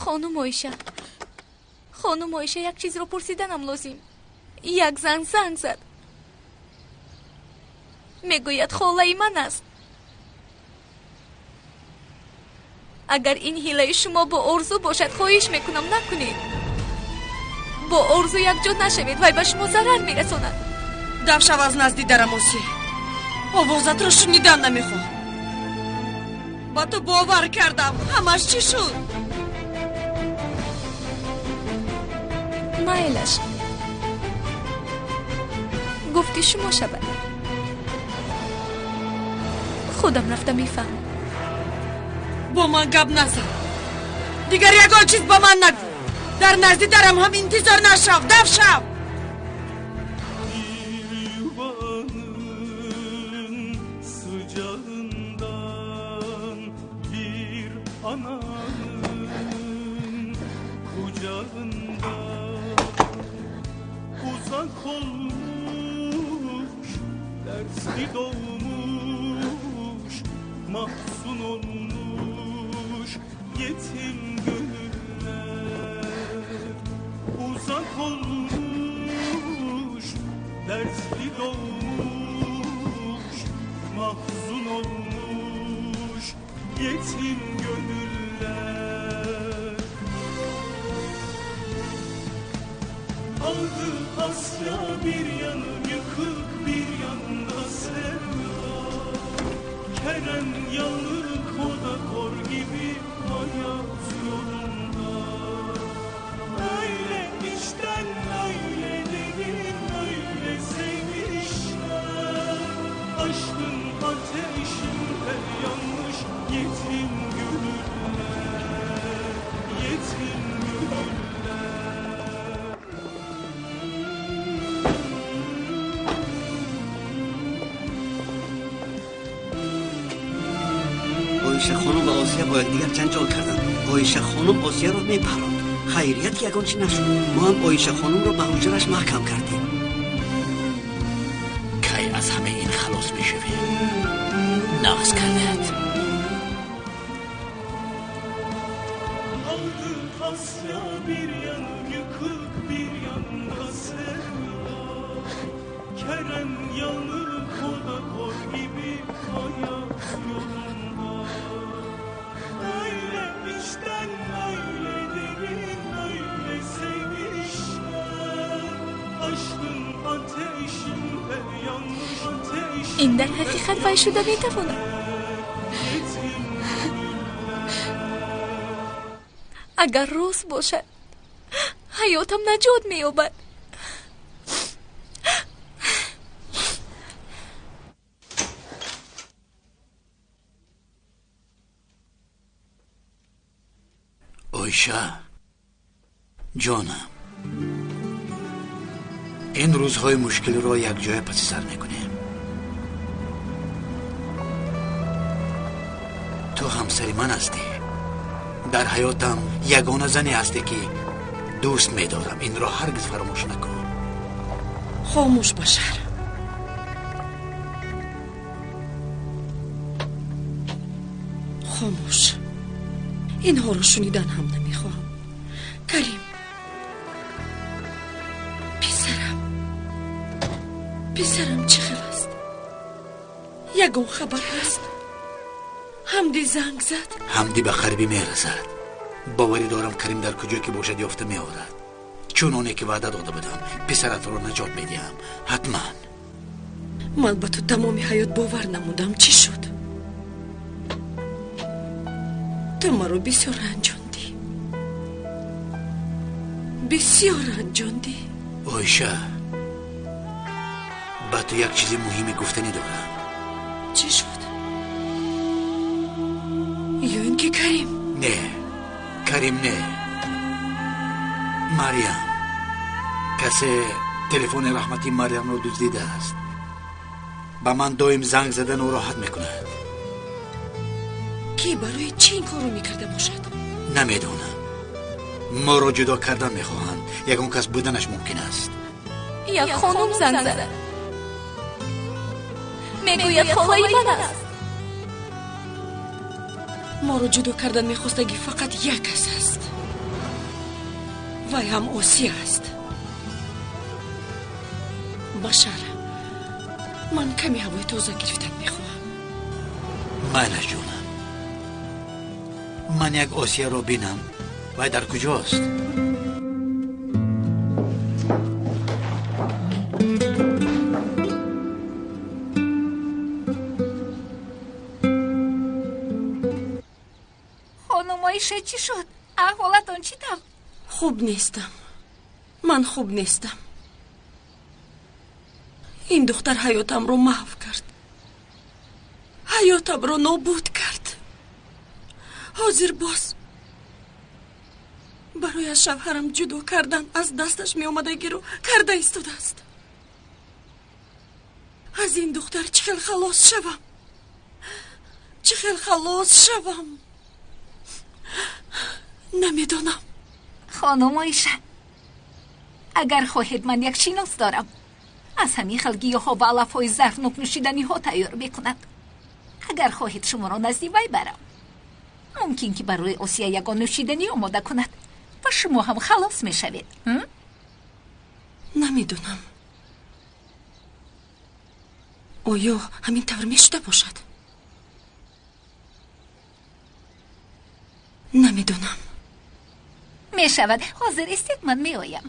Speaker 2: Хонум Оиша, хонум Оиша, як чизро пурсиданам лозим. Як зан занг зад. Мегӯяд холаи ман аст. Агар ин ҳилаи шумо бо Орзу бошад, хоҳиш мекунам накунед. Бо Орзу якҷо нашавед, вай ба шумо зарар мерасонад.
Speaker 3: Дав шав аз назди дарам, Оси. Овозатро шунидан намехоҳам. Ба ту бовар кардам, ҳамаш чӣ шуд?
Speaker 2: Майлаш, гуфти шумо шавад. Худам рафта мефаҳмам.
Speaker 3: Бо ман гап назан. Дигар ягон чиз ба ман нагӯ. Дар назди дарам ҳам интизор нашав. Дав шав.
Speaker 10: Doğmuş, mahzun olmuş yetim gönüller. Uzak olmuş, dertli doğmuş, mahzun olmuş yetim gönüller. Aldı Asya bir yanı yıkık, bir yanda sevda. Kerem yanık, o da kor gibi hayat yolunda. Öyle içten, öyle derin, öyle sevmişler. Aşkın ateşinde yanmış yetim gönüller, yetim gönüller.
Speaker 9: Оиша хонум ва Осия бо якдигар ҷанҷол карданд. Оиша хонум Осияро мепаронд. Хайрият ки ягон чӣ нашуд. Мо ҳам Оиша хонумро ба ҳуҷраш маҳкам кардем.
Speaker 1: Кай аз ҳамаи ин халос мешавем? Нағз кардад.
Speaker 2: Ин дар ҳақиқат вай шуда метавонад. Агар рост бошад, ҳаётам наҷот меёбад.
Speaker 1: Оиша, ҷонам, ин рӯзҳои мушкилро якҷоя паси сар мекунем. Ту ҳамсари ман ҳастӣ. Дар ҳаётам ягона зане ҳастӣ ки дӯст медорам. Инро ҳаргиз фаромӯш накун.
Speaker 3: Хомӯш, Башар. Хомӯш. Инҳоро шунидан ҳам намехоҳам. Карим, писарам, писарам чӣ хел аст? Ягон хабар ҳаст? Ҳамдӣ занг зад.
Speaker 1: Ҳамдӣ ба қарибӣ мерасад. Боварӣ дорам, Карим дар куҷо ки бошад, ёфта меорад. Чуноне ки ваъда дода будам, писаратро наҷот медиҳам, ҳатман.
Speaker 3: Ман ба ту тамоми ҳаёт бовар намудам. Чӣ шуд? Ту маро бисёр ранҷондӣ, бисёр ранҷондӣ.
Speaker 1: Оиша, ба ту як чизи муҳиме гуфтанӣ дорам.
Speaker 3: Чӣ шуд? Ё ин ки Карим?
Speaker 1: Не, Карим не, Марьям. Касе телефони раҳмати Марьямро дуздидааст. Ба ман доим занг зада нороҳат мекунад.
Speaker 3: Кӣ барои чӣ ин корро мекарда бошад?
Speaker 1: Намедонам. Моро ҷудо кардан мехоҳанд. Ягон кас буданаш мумкин аст.
Speaker 2: Як хонум занг зад, мегӯяд холаи ман аст.
Speaker 3: Моро ҷудо кардан мехостагӣ фақат як кас аст, вай ҳам Осия аст. Башар, ман каме ҳавои тоза гирифтан мехоҳам.
Speaker 1: Майлаш, ҷонам, ман як Осияро бинам. Вай дар куҷост?
Speaker 11: Хонум Оиша, чӣ шуд? Аҳволатон чӣ тавр?
Speaker 3: Хуб нестам, ман хуб нестам. Ин духтар ҳаётамро маҳв кард, ҳаётамро нобуд кард. Ҳозир боз барои аз шавҳарам ҷудо кардан аз дасташ меомадагиро карда истодааст. Аз ин духтар чӣ хел халос шавам? Чӣ хел халос шавам? Намедонам.
Speaker 11: Хонум Оиша, агар хоҳед, ман як шинос дорам, аз ҳамин хел гиёҳҳо ва алафҳои зарфнок нӯшиданиҳо тайёр мекунад. Агар хоҳед, шуморо назди вай барам. Мумкин ки барои Осия ягон нӯшиданӣ омода кунад ва шумо ҳам халос мешавед.
Speaker 3: Намедонам, оё ҳамин тавр мешуда бошад? Намедонам.
Speaker 11: Мешавад. Ҳозир истед, ман меоям.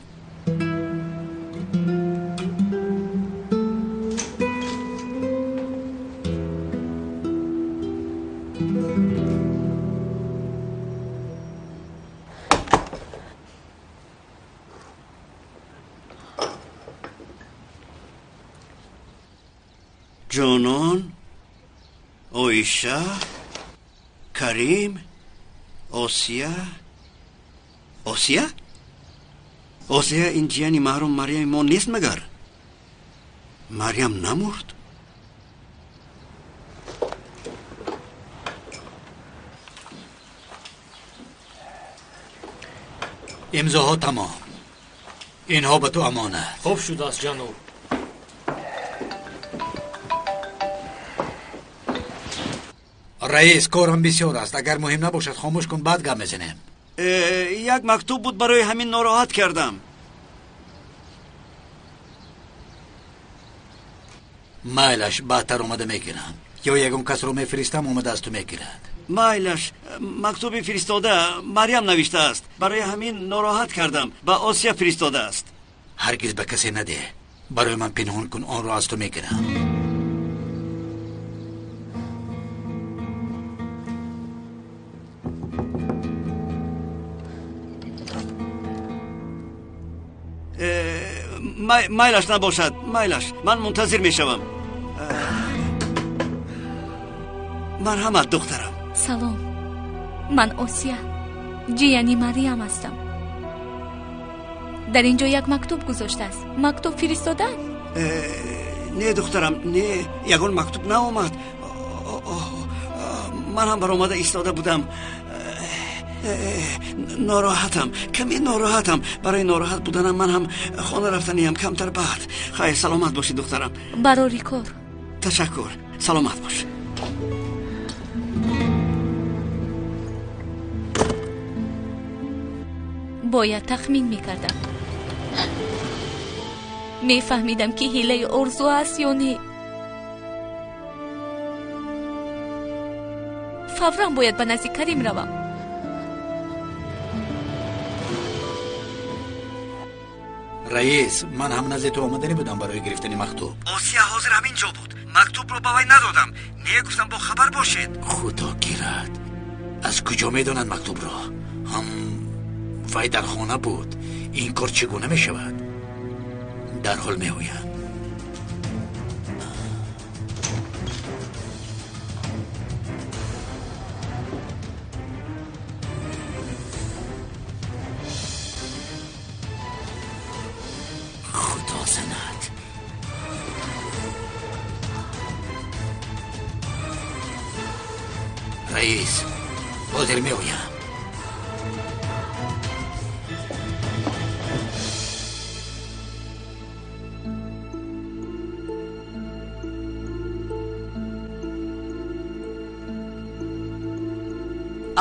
Speaker 9: Ҷонон, Оиша, Карим, Осия. Осия? Осия ин ҷияни маҳрум Марьями мо нест магар? Марьям намурд?
Speaker 1: Имзоҳо тамом. Инҳо ба ту амонат.
Speaker 12: Хуб шудааст, ҷаноб.
Speaker 1: Раис, корам бисёр аст. Агар муҳим набошад, хомӯш кун, баъд гап мезанем.
Speaker 9: Як мактуб буд, барои ҳамин нороҳат кардам.
Speaker 1: Майлаш, баъдтар омада мегирам. Ё ягон касро мефиристам, омада аз ту мегирад.
Speaker 9: Майлаш, мактуби фиристода Марьям навиштааст. Барои ҳамин нороҳат кардам. Ба Осия фиристодааст.
Speaker 1: Ҳаргиз ба касе надеҳ. Барои ман пинҳон кун, онро аз ту мегирам.
Speaker 9: Майлаш набошад, майлаш, ман мунтазир мешавам. Марҳамат, духтарам.
Speaker 2: Салом, ман Осия, ҷияни Марьям ҳастам. Дар ин ҷо як мактуб гузоштааст. Мактуб фиристодан?
Speaker 9: Не, духтарам, не, ягон мактуб наомад. Ман ҳам баромада истода будам. Нороҳатам, каме нороҳатам. Барои нороҳат буданам ман ҳам хона рафтаниям камтар баъд. Хайр, саломат бошӣ, духтарам.
Speaker 2: Барори кор.
Speaker 9: Ташаккур, саломат бош.
Speaker 2: Бояд тахмин мекардам. Мефаҳмидам, ки ҳилаи орзу аст ё не. Фавран бояд ба назди Карим равам.
Speaker 1: Раис, ман ҳам назди ту омаданӣ будам барои гирифтани мактуб.
Speaker 9: Осия ҳозир ҳамин ҷо буд. Мактубро ба вай надодам. Не, гуфтам бо хабар бошед.
Speaker 1: Худо гирад. Аз куҷо медонад мактубро? Ҳам вай дар хона буд. Ин кор чӣ гуна мешавад? Дарҳол меоям. Худо занад. Раис, ҳозир меоям.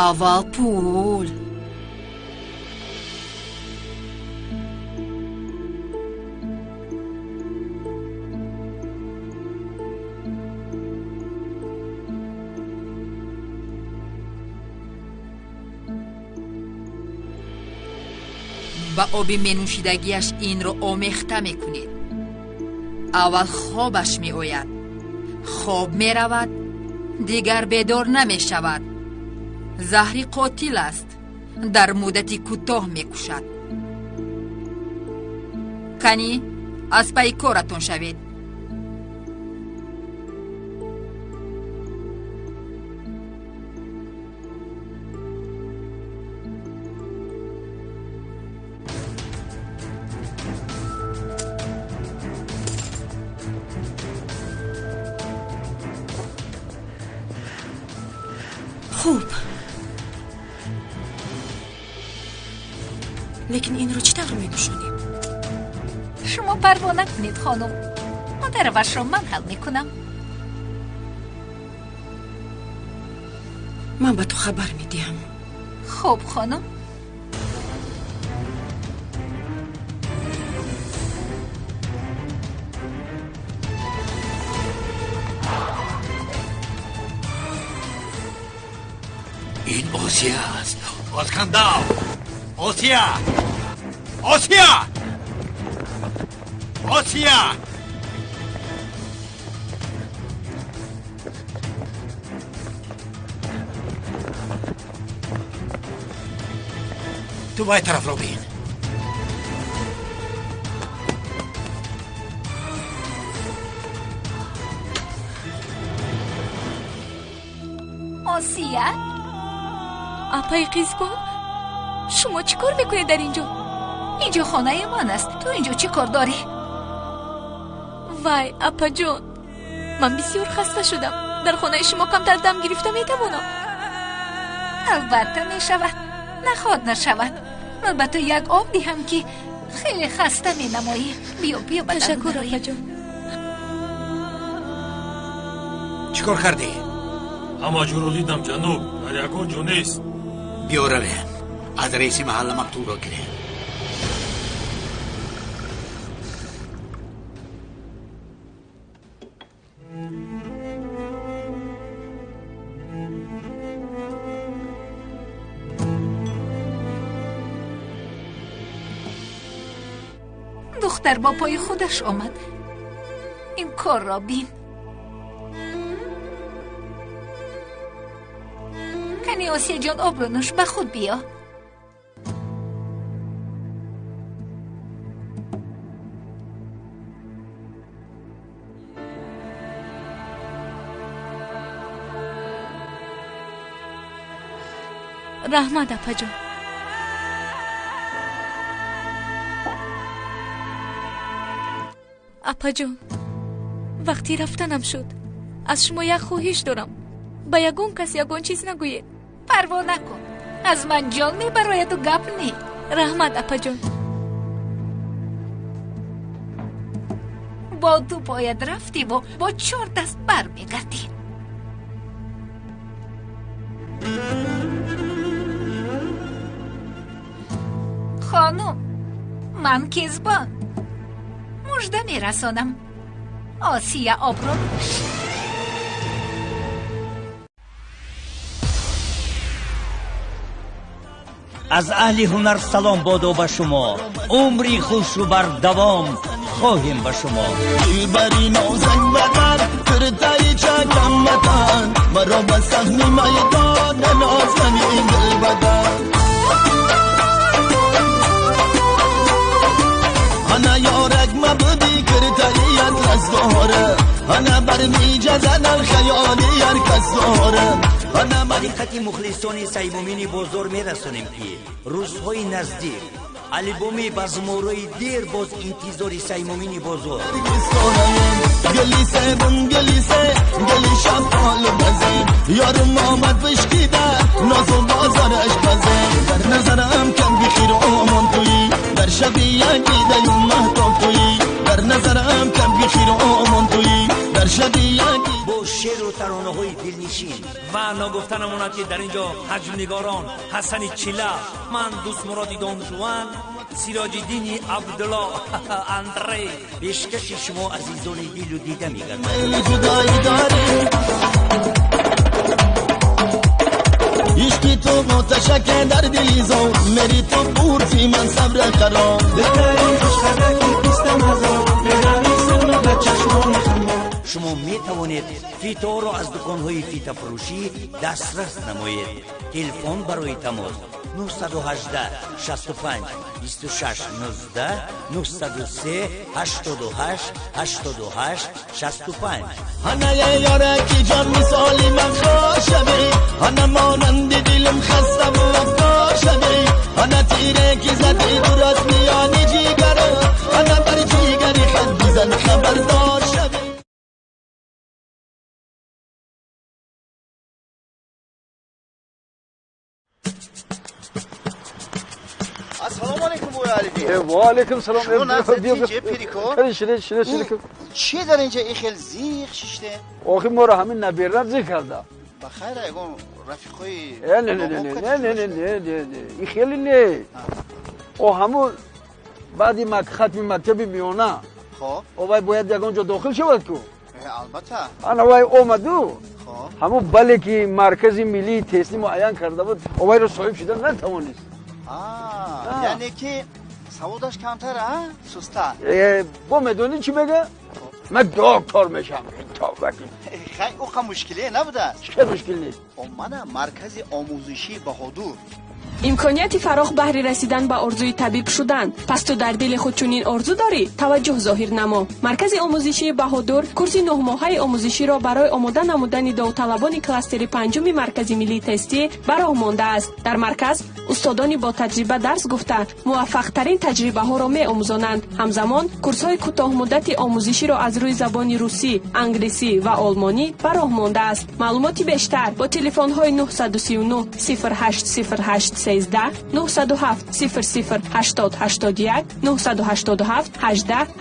Speaker 3: Аввал пул. Ба оби менӯшидагиаш инро омехта мекунед. Аввал хобаш меояд, хоб меравад, дигар бедор намешавад. Заҳри қотил аст, дар муддати кӯтоҳ мекушад. Канӣ, аз пайи коратон шавед.
Speaker 12: Хуб, лекин инро чӣ тавр мепӯшонем?
Speaker 11: Шумо парво накунед, хонум. Модаравашро ман ҳал мекунам.
Speaker 12: Ман ба ту хабар медиҳам.
Speaker 11: Хуб, хонум.
Speaker 1: Ин Осия аст. Оскандал! Осия! Осия! Осия! Ту вай тарафро бин.
Speaker 11: Осия?
Speaker 2: Апаи Қизбон, шумо чӣ кор мекунед дар ин ҷо?
Speaker 11: Ин ҷо хонаи ман аст. Ту ин ҷо чӣ кор дорӣ?
Speaker 2: Вай, апаҷон, ман бисёр хаста шудам. Дар хонаи шумо камтар дам гирифта метавонам.
Speaker 11: Албатта мешавад. Наход нашавад. Ман ба ту як об диҳам, ки хеле хаста менамоӣ. Биё, биё ба
Speaker 2: Ташаккур, апаҷон.
Speaker 1: Чӣ кор кардӣ?
Speaker 5: Ҳама ҷоро дидам, ҷаноб. Дар ягон ҷо нест.
Speaker 1: Биё равем. Аз раиси маҳалла мактубро гирем.
Speaker 11: Духтар бо пои худаш омад. Ин корро бин. Кани, Осияҷон, обро нӯш, ба худ биё.
Speaker 2: Раҳмат, апаҷон. Апаҷон, вақти рафтанам шуд. Аз шумо як хоҳиш дорам. Ба ягон кас ягон чиз нагӯед.
Speaker 11: Парво накун. Аз ман ҷон мебарояду гап не.
Speaker 2: Раҳмат, апаҷон.
Speaker 11: Бо ту бояд рафтиву бо чор даст бармегардӣ. Хонум, ман Кезбон. Мужда мерасонам. Осия обро нӯш.
Speaker 13: Аз аҳли ҳунар салом бодо ба шумо, умри хушу бардавом хоҳем ба шумо.
Speaker 14: Дилбари нозак бадар киртаи чакам матан, маро ба саҳни майдон нозанин дилбадар. Ана ёрак мабуди киртаи атлас дора, ана бармиҷазад хаёли ҳар кас дора.
Speaker 13: Ба диққати мухлисони Саймумини бозор мерасонем, ки рӯзҳои наздик албоми базморои дер боз интизори Саймумини бозор.
Speaker 14: Гли себун гли се гли шафол базе, ёрум омад бишкида нозу бозораш базе. Дар назарам кам бихир омон туӣ, дар шаби яки даю маҳтоб туӣ. Дар назарам кам бихир омон туӣ, дар шаби яки.
Speaker 13: Бо шеру таронаҳои дилнишин
Speaker 15: ва ногуфта намонад, ки дар ин ҷо ҳаҷмнигорон Ҳасани Чила, ман Дӯстмуроди Донжуан, Сироҷиддини Абдулло Андрей
Speaker 13: пешкаши шумо азизони дилу дида мегардад.
Speaker 14: Ҷудоӣ дорӣ ишқи ту оташаке дар дили зор, мери ту пурси ман сабр қарор.
Speaker 10: Беҳтарин хушхабаки бистам ҳазор, мерави сирма ба чашмони хумор.
Speaker 13: Шумо метавонед фиторо аз дуконҳои фитафурӯшӣ дастрас намоед. Телефон барои тамос 918 65 26 19 903 88 88 65.
Speaker 14: Ана ёраки ҷон мисоли ман хошавӣ, ана монанди дилам хаставу афкор шавӣ. Ана тире ки задӣ дур аз миёни ҷигарам, ана бар ҷигари хат бизан хабардор шавӣ.
Speaker 16: Ассалому алайкум, бой Алиби.
Speaker 17: Ва алайкум салом.
Speaker 16: Шумо назди чӣ перикор?
Speaker 17: Шире, шире, шире.
Speaker 16: Чӣ дар инҷа ин хел зиқ шиште?
Speaker 17: Охи моро ҳамин набера зиқ карда.
Speaker 16: Ба хайр, ягон рафиқои
Speaker 17: Не, не, не, не, не, не, не, не, не. Ин хеле не. О ҳамун баъди хатми мактаби миёна.
Speaker 16: Хоб.
Speaker 17: О вай бояд ягон ҷо дохил шавад ку.
Speaker 16: Албатта.
Speaker 17: Ана вай омаду. Ҳамун бале ки маркази миллии тестӣ муайян карда буд, о вайро соҳиб шуда натавонист.
Speaker 16: Яъне ки саводаш камтар, а? Сустар.
Speaker 17: Бо медонӣ чӣ мега? Ман доктор мешам.
Speaker 16: Хай, ӯ қа мушкиле набудааст.
Speaker 17: Чӣ мушкил нест?
Speaker 16: Мана маркази омӯзишии Баҳодур.
Speaker 18: Имконияти фарох баҳри расидан ба орзуи табиб шудан. Пас ту дар дили худ чунин орзу дорӣ? Таваҷҷӯҳ зоҳир намо. Маркази омӯзишии Баҳодур курси нӯҳмоҳаи омӯзиширо барои омода намудани довталабони кластери панҷуми маркази миллии тестӣ ба роҳ мондааст. Дар марказ устодони бо таҷриба дарс гуфта муваффақтарин таҷрибаҳоро меомӯзонанд. Ҳамзамон курсҳои кӯтоҳмуддати омӯзиширо аз рӯи забони русӣ, англисӣ ва олмонӣ ба роҳ мондааст. Маълумоти бештар бо телефонҳои 939 08 08 13, 907 00 80 81, 987 18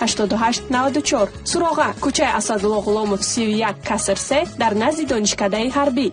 Speaker 18: 88 94. Суроға: кӯчаи Асадулло Ғуломов 31 каср 3 дар назди донишкадаи ҳарбӣ.